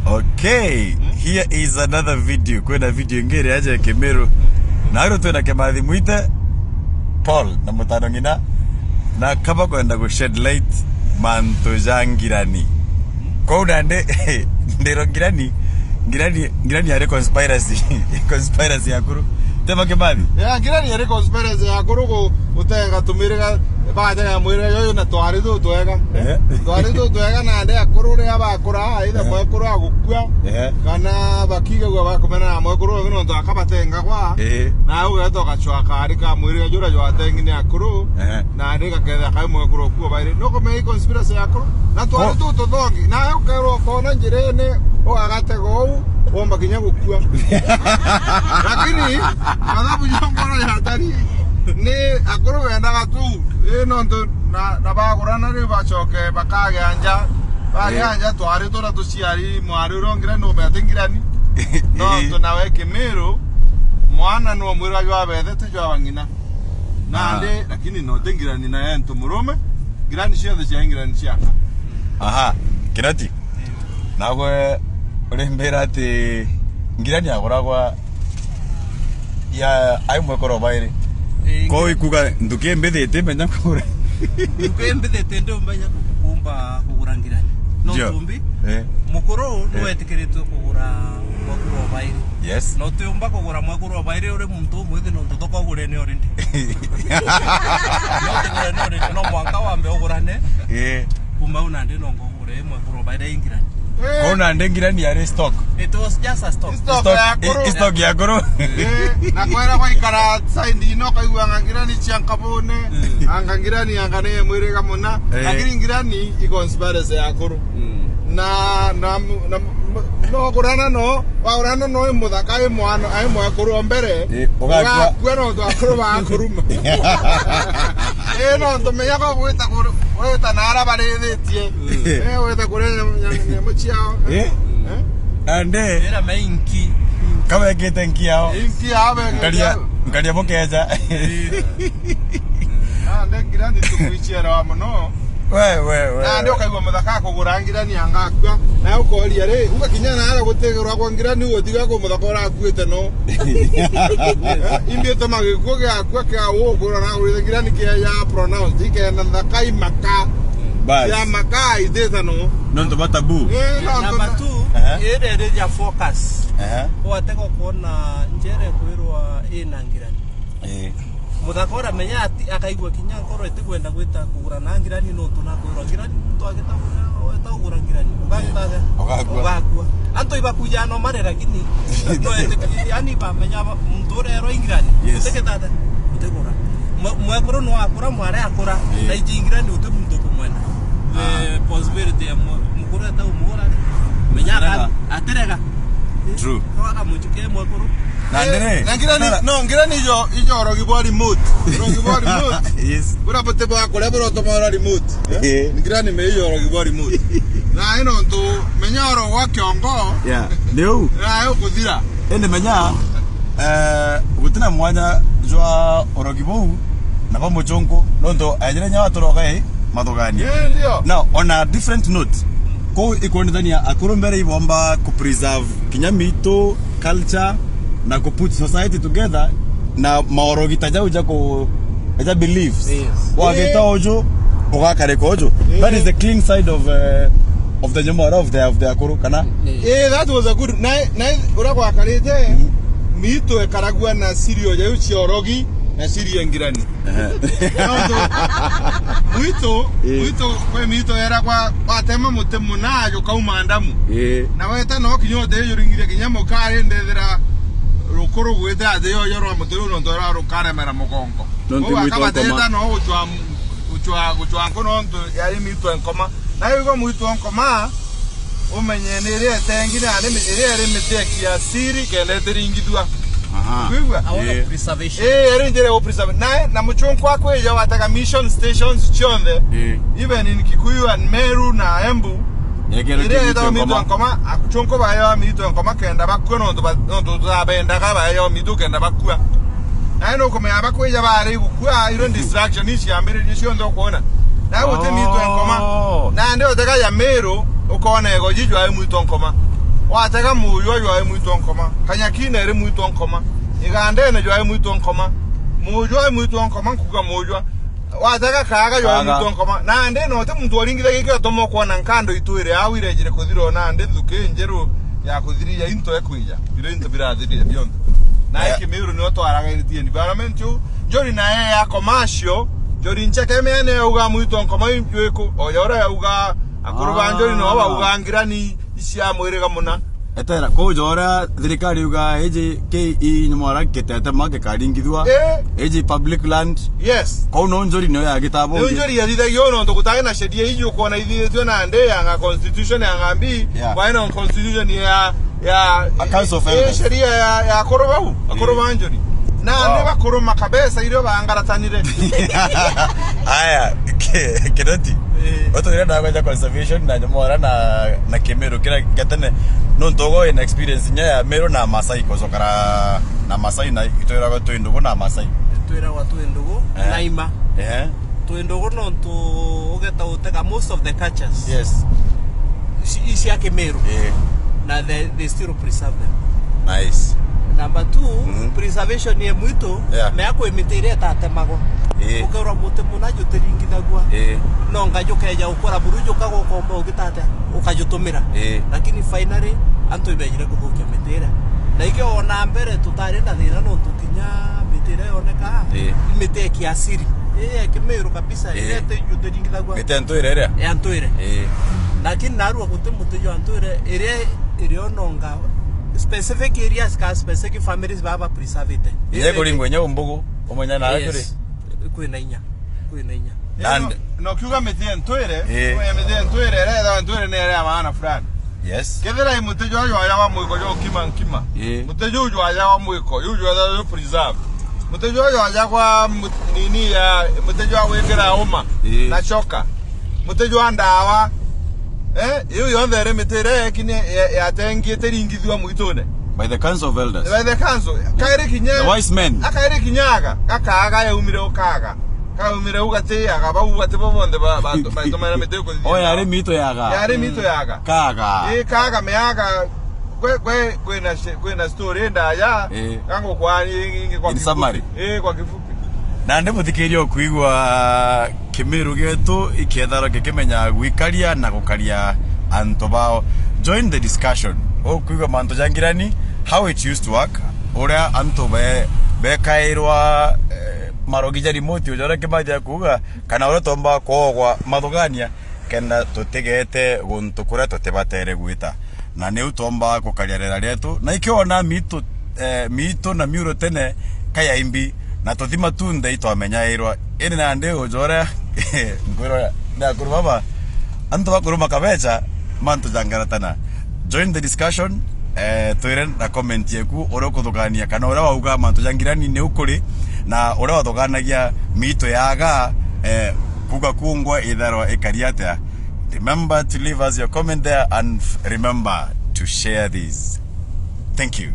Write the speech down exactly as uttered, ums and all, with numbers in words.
Okay, here is another video. Kwina video ingi iria ya Kimiru. Na riu twina Kimathi Mwite, Paul na Mutano Ng'ina. Na kaba kwenda ku shed light mantu ja ngirani. Kou nandi, ndiro ngirani, ngirani, ngirani ari conspiracy. Conspiracy ya kuru. Tema Kimathi? Ya, ngirani ari conspiracy ya kuru gu-, gutenga tumiriga, batega mwiriga juju na twari tutwega. Eh? Twari tutwega nandi akuru riria bakura, either mwekuru agukua, eh, kana bakigagua bakumena na mwekuru ungi nontu akabatengagwa. Eh. Na ugeta ugacwaka ari ka mwiriga juria jwatengi ni akuru, eh, nandi gakethira kai mwekuru ukua bairi. Nukumenya i conspiracy ya akuru? Na twari tu tuthongi. Nawe ukerwa ukona njirene, ugagatega uu, womba kinya gukua. Lakini mathabu ja ngoro ya atari ni akuru bendaga tu, ii, nontu na, na bagurana riu bacoke bakagia nja. Bagia nja, twari turia tuciari, mwari uria ungi ni umete ngirani. Nontu nawe Kimiru, mwana no mwira jwa bethe ti jwa bang'ina. Nandi, ah, lakini no ti ngirani na entu murume, ngirani cionthe cia ngirani ciakwa. Aha, Kinoti. Nagwe urimbira ati ngirani aguragwa ya ai mwekoro bairi. Ii, ko ikuga nduki mbithi iti menya kugura. Nduki mbithi iti ndi umenya ku-, kumba kugura ngirani. No tumbi. Eh. Mukuru, eh, niwetikiritwe kugura mwekuru wa bairi. Yes. No tiumba kugura mwekuru wa bairi uri muntu umwithi nontu thoko ugurene already. No ugurene already, no mwanka wambe ugurane. Eh. Kuma u nandi no ngugure mwekuru wa bairi ingirani. Eh. Ko nandi ngirani yari stock. It was just a stock. Stock ya akuru. I-, stock ya akuru. Eh, na kwera gwaikara side ino, ukaigua anga ngirani cia nkabune, mm, anga ngirani anga ni mwiriga muna. Eh. Lakini ngirani i conspiracy ya akuru. Mm. Na, na, na, no kurana no, wa kurana no i muthaka, i mwana, i mwekuru o mbere. Eh, ugakua. Ugakua no twakuru ba kuruma. Eh, no tumenya ko gwita kuru-, gwita na ara barithitie. Mm. Eh, gwita kuria nyam-, nyam-, nyamu ciao. Eh? Eh? Ande. Era mainki. Kabekite nki yao. Inki yao bekite. Nkaria, nkaria bukeja. Eh. Ande ngirani tukwichiera wa muno. We, we, we. Nandi ukaigua muthaka akugura ngirani anga akua. Na ukoria ri, ugakinya na ara gutigirwa kwa ngirani, ugutiga ku muthaka urakuite no. Imbi utuma gikuo giakua kia ugura na ugurite ngirani kia ya pronounce, ikenda nthaka imaka. Bas. Ya maka ititano. Nontu ba tabu. Eh, nontu namba na- two, aha, iri iri ya focus. Aha. Watega kuona njere kwirwa ina ngirani. Eh. Muthaka uria menya ati akaigua kinya nkoro itikwenda gwita kugura na ngirani, nontu na kugura ngirani, muntu agita kugura, weta kugura ngirani, ugagita atia? Ugakua. Ugakua. Antu ibakuja no mare, lakini no etiki-, yani bamenya ba-, muntu uria erwa ingirani, yes, utigita atia? Utigura. Mwe-, mwekuru no akura, mware akura, eh, na iji ingirani uti muntu ukumwenda. Ah. Eh, possibility ya mwe-, mukuru eta umugura, menya atirega. Atirega. True. Kawaga muchuke mwekuru. Na, eh, ndere, na ngirani, tara- no, ngirani ijo, ijo orogi bwa remote. Orogi bwa remote. Yes. Bura bote bwa kuria bura utuma ora remote. Eh? Eh. Ngirani me ijo orogi bwa remote. Na ino ntu menya oro gwa kiongo. Yeah. Ni u. Na yo kuthira. Indi menya, eh, gutina mwanya jwa orogi buu na ba muchunku, nontu ejire nya waturoga i mathugania. Eh, ndio. Now, on a different note, kou ikwonithania akuru mbere ibomba ku preserve kinya mitu, culture, na ku put society together na maorogi ta jau ja ku, ja beliefs. Yes. Wagita uju, ugakarika uju. Yeah. That is the clean side of, uh, of the nyamara of the, of the akuru, kana? Yes. Eh, that was a good. Na, na uria gwakarite, mm, mitu ekaragua na cirio jau cia orogi na cirio ngirani. Ehe. Nontu mwitu, eh, mwitu, kwi mitu yeragwa, watema muti muna, jukauma ndamu. Eh. Na weta no kinya uthijuringiria kinya mukari, ndethira rukuru gwite athiyo rwa muti ruu, nontu rwa rukaremera mugongo. Nontu kou mwitu akabateta nkoma. No gucwa, gucwa, gucwa nku nontu yari mitu enkoma. Na igwe mwitu enkoma, umenye ni iria etengi na ni mi-, iria iri miti ya kiasiri kenda itiringithua. Aha. Kwigua? A way of, eh, preservation. Eh, iri njira ya preserve. Na, na muchunku akwija watega mission stations cionthe, eh, even in Kikuyu and Meru na Embu, iria etawa mitu enkoma, amuchunku bayo mitu enkoma kenda bakua nontu ba-, nontu tutabendaga bayo mitu kenda bakua. Nawe nukumenya bakwija bari gukua, irio distraction ici ciambiririe cionthe ukwona. Nawe guti mitu enkoma. Oh. Nandi utega ya Meru, ukona igoji jwae mwitu nkoma. Watega mujwa jwae mwitwa nkoma. Kanyakina iri mwitwa nkoma. Igandene jwae mwitwa nkoma. Mujwa e mwitwa nkoma, nkuga mujwa. Watega kaga jwae Kaga. mwitwa nkoma. Nandi no ti muntu waringithagia kio tomo kwona nkando itwire au irejire kuthirwa nandi nthuki njeru ya kuthiria into ekwija. Biro into birathiria bionthe. Na Aya. Ikimiru nio twaragiritie environment u. Njuri naye ya commercial. Njuri ncheke mene yauga mwitwa nkoma iku. Oya ura yauga akuru ba Ah. Njuri no bauga ngirani cia mwiriga muna. Etera, kuu jora thirikari yuga iji K E nyumora gitete ma gikaringithua. Eh. Iji public land. Yes. Kuu no njuri niyo ya gitabo. Niyo njuri yathithagio nontu gutari na sheria iji ukwona ithithitio nandi yanga constitution yanga mbi. Yeah. Kwa ino constitution ya, ya, A council of eh, elders. Sheria ya, ya akuru bau, akuru ba njuri. Na Wow. Ni bakuru makabesa irio bangaratanire. Aya, ki-, Kinoti. Eh. Watu ndio ndio kwa conservation na nyumora na, na Kimiru kira gatene. Nontu ugo in experience nya ya Meru na Masai, kuzokara na Masai na itwira gwa twindugu na Masai. Twira gwa twindugu Eh. Na ima. Eh. Twindugu nontu ugeta utega most of the cultures. Yes. Ici, ici cia Kimiru. Eh. Na they, they still preserve them. Nice. Number two, Mhm. Preservation ye mwitu, Yeah. Mea kwi miti iria itatemagwa. Eh. Ukeura muti muna jutiringithagua. Eh. No ngajukeja ukora buru jukaga ukomba ugitatia, ukajutumira. Eh. Lakini finally, antu ibejire kuthukia miti iria. Na ikio ona mbere tutari na thina nontu kinya miti iria yoneka, Eh. Miti ya kiasiri. Ii ya Kimiru kabisa, Eh. Iria iti jutiringithagua. Miti ya ntwire iria? Ya ntwire. Eh. Lakini narua guti muti jwa ntwire, iria, iria ononga specific areas ka specific families baba preservite. Inya kuringwa inya umbugu, umenya na Yes. Kwina inya. Kwina inya. Nandi- No, no kiuga miti ya ntwire, Eh. Umenya miti ya ntwire, iria ethawa ntwire ni iria ya maana fulani. Yes. Kethira i muti jwa jwaja wa mwiko jwa ukima nkima. Eh. Muti juu jwaja wa mwiko, juu jwaja jwa preserve. Muti jwa jwaja kwa mut-, nini ya, muti jwa gwikira uma Eh. Na choka. Muti jwa ndawa. Eh, iu yonthe iri miti iria yekini ya, yatengie tiringithua mwitune. By the council of elders. By the council. Kairi kinya The wise men. Akairi kinyaga, gakaga yaumire ukaga. Kaumire u gati aga, bau gati bo bonthe ba, ba, ba, baitũmana mĩtĩ kũthithia. O yarĩ mito yaga. Yarĩ mito yaga. Kaga. Ĩ, kaga meaga, kwe, kwe, kwĩna sh-, kwĩna story ndaya, Ĩ. Gangũkwa ingi kwa In kifupi. Summary. Ĩ, kwa kifupi. Na ndi mũthikĩrĩria ũkwigua Kĩmĩrũ gĩtũ ikethara gĩkĩmenya gwikaria na gũkaria antu bao. Join the discussion. Ũkwigua mantu ja ngirani, how it used to work, uria antu be-, bekairwa, eh, marogi ja remote, uja uria Kimathi akuuga, kana uria twomba kwogwa mathugania, kenda tutigete guntu kuria tutibatere gwita. Na niu twomba gukaria rera rietu. Na ikiona mitu, eh, mitu na miuro tene kayaimbi, na tuthima tunthe itwamenyairwa. Ini nandi uja uria nkwirwa ni akuru baba, antu bakuru makabecha, mantu jangaratana. Join the discussion, eh, twire na comment yeku, uria ukuthugania, kana uria wauga mantu ja ngirani ni ukuri, na uria wathuganagia miito yaga, eh, kuuga kungwa itharwa ikari atia. Remember to leave us your comment there, and f-, remember to share this. Thank you.